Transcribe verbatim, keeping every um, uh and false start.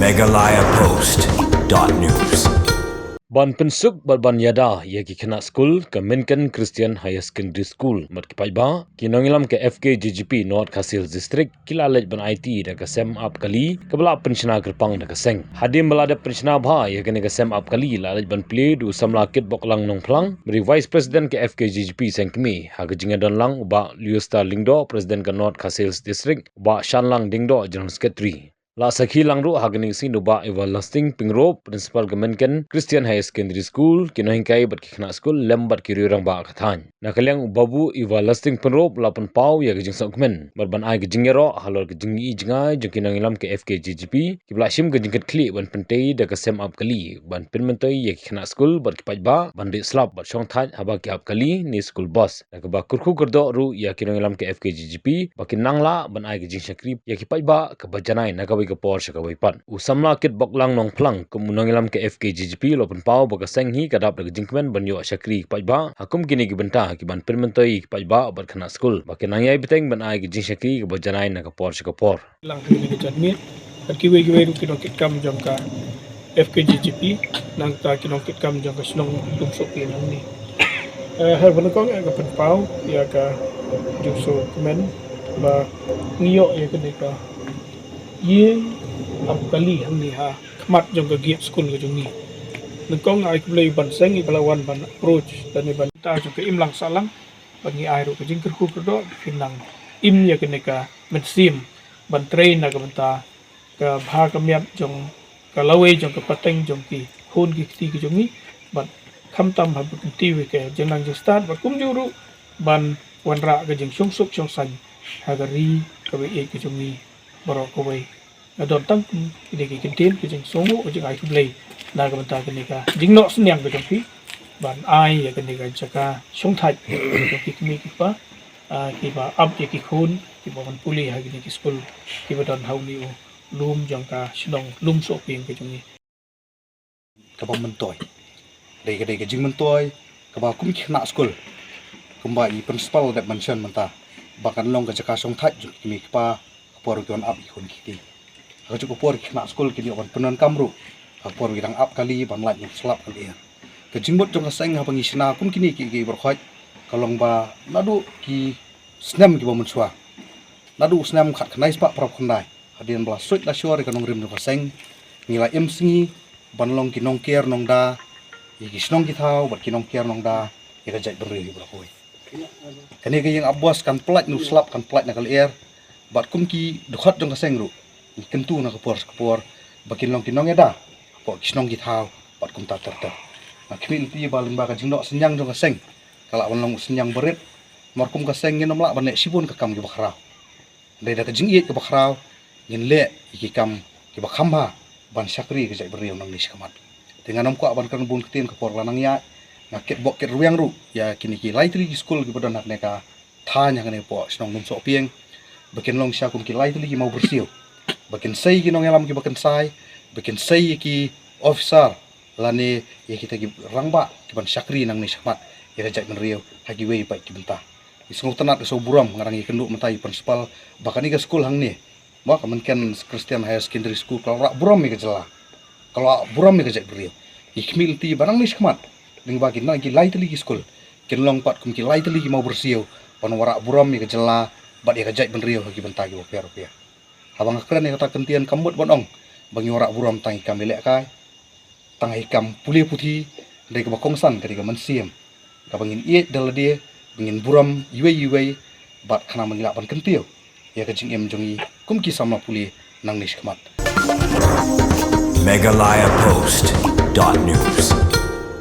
Meghalaya Post dot news. Ban pynsuk bad ban ïada ïa ki khynnah skul ka Mynken Christian Higher Secondary School bad ki paidbah, ki nongïalam ka F K G G P North Khasi Hills District ki la leit ban aiti da ka sem ap kali kaba la pynshna kyrpang da ka seng. Hadien ba la dep pynshna bha ïa kane ka sem ap kali, la leit ban plie da u samla Kitboklang Nongphlang, bad i Vice President ka F K G G P seng kmie, ha ka jingïadon lang u Bah Leostar Lyngdoh, President ka North Khasi Hills District, u Bah Shanlang Diengdoh, General Secretary. La sakhi lang ruh ha kane ka sngi da u Bah Everlasting Pyngrope, Principal ka Mynken Christian Higher Secondary School, ki nonghikai bad ki khynnah skul lem bad ki riew rangbah ka thaiñ. Na ka liang u Babu Everlasting Pyngrope la pynpaw ïa ka jingsohkmen bad ban ai ka jingïaroh halor ka jingïohi jngai jong ki nongïalam ka F K G G P kiba la shim ka jingkitkhlieh ban pyntei da ka sem ap kali ban pynmyntoi ïa ki khynnah skul bad ki paidbah ban dih slap bad shongthait haba ki ap kali ne school bus. Na kaba kyrkhu kyrdoh ruh ïa ki nongïalam ka F K G G P ba kin nang lah ban ai ka jingshakri ïa ki paidbah kaba janai na kawei ka por sha kawei pat. U samla Kitboklang Nongphlang kum u nongïalam ka F K G G P la pynpaw ba ka seng hi ka dap da ka jingkmen ban ïoh shakri ki paidbah ha kum kine ki bynta kiban pynmyntoi ïa ki paidbah bad khynnah skul ba kin nang ïai bteng ban ai ka jingshakri kaba janai na ka por sha ka por. Lang ha kine ki janmiet bad kiwei kiwei ruh ki nongkitkam jong ka F K G G P, nangta ki nongkitkam jong ka shnong Lumsohpieng hangne. Eh, ha kaba nyngkong nga pynpaw ïa ka jingsohkmen ba ngi ïoh ïa kane ka ïing ap kali hangne ha khmat jong ka gate skul ka jong ngi. Nyngkong nga ai khublei ban seng iba la wan ban approach lane ban ta jong ka imlang sahlang ba ngi ai ruh ka jingkyrkhu kyrdoh ba phin nang im ïa kane ka mynsiem ban trei na ka bynta ka bha ka miat jong ka lawei jong ka pateng jong ki khun ki kti ki jong ngi, bad khamtam haba kyntiew ïa ka jingnang jingstad bad kumjuh ruh ban wanrah ka jingshong suk shong saiñ ha ka ri kaba ïeit ka jong ngi baroh kawei. Nga don tang kine ki kyntien ki jingsngewnguh ka jingai khublei na ka bynta kane ka jingnoh synñiang ka jong phi ban ai ïa kane ka jaka shongthait jong ki kmie ki kpa, ah, kiba ap ïa ki khun kiba wan pule ha kine ki skul kiba don ha une u lum jong ka shnong Lumsohpieng ka jong ngi. Kaba myntoi. Dei ka, dei ka jingmyntoi kaba kum ki khynnah skul, kumba i principal la dep mention mynta, ba kan long ka jaka shongthait jong ki kmie ki kpa ha ka por ba ki wan ap ïa ki khun ki kti. Ha kajuh ka por ki khynnah skul kin ïoh ban pyndonkam ruh ha ka por ba ki dang ap kali ban lait na u slap ka lyer. Ka jingmut jong ka seng haba ngi shna kum kine ki, ki baroh khoit ka long ba naduh ki snem kiba mynshuwa, naduh u snem khatkhyndai spah phra phew khyndai, hadien ba la suid la shor ïa ka nongrim jong ka seng, ngi la im sngi ban long ki nongker nongda ïa ki shnong ki thaw bad ki nongker nongda ïa ka jaitbynriew hi baroh kawei. Kane ka ïing ap bus kan pynlait na u slap, kan pynlait na ka lyer, bad kum ki dkhot jong ka seng ruh ngi kyntu na ka por sha ka por ba kin long ki nongïada hapoh ki shnong ki thaw bad kumta ter ter. Nga khmih lynti ba lyngba ka jingnoh synñiang jong ka seng ka lah ban long u synñiang barit. Namar kum ka seng ngin ym lah ban leh shibun ka kam kiba khraw. Dei da ka jingïeit kaba khraw ngin leh ïa ki kam kiba kham bha ban shakri ka jaitbynriew nangne shakhmat. Te ngan ym kwah ban kren bun ktien ka por la nang ïaid. Nga kitbok kitrwiang ruh ïa kine ki lai tylli ki skul kiba don ha kane ka thaiñ, ha kane hapoh shnong Lumsohpieng, ba kin long shisha kum ki lai tylli ki mawbyrsiew ba kin sei ïa ki nongïalam kiba kynsai, ba kin sei ïa ki officer lane ïa kita ki rangbah kiban shakri nangne shakhmat ïa ka jaitbynriew ha kiwei pat ki bynta. Ngi sngewtynnat, ka sngewburom, nga dang ïakynduh mynta ïa u principal ba kane ka skul hangne, ba ka Mynken Christian Higher Secondary School, ka la wanrah burom ïa ka jylla, ka la wanrah burom ïa ka jaitbynriew. Ngi khmih lynti ba nangne shakhmat lyngba kine ki lai tylli ki skul kin long pat kum ki lai tylli ki mawbyrsiew ban wanrah burom ïa ka jylla bad ïa ka jaitbynriew ha ki bynta kiba pher bapher. Haba nga kren ïa kata ka ktien kam mut ban ong ba ngi wanrah burom tang ïa ki kam ïalehkai, tang ïa ki kam pule puthi, hynrei kaba kongsan ka dei ka mynsiem kaba ngin ïeit da lade, ba ngin burom iwei iwei, bad khnang ba ngi lah ban kyntiew ïa ka jingim jong ngi kum ki samla pule nangne shakhmat. Meghalaya Post dot news.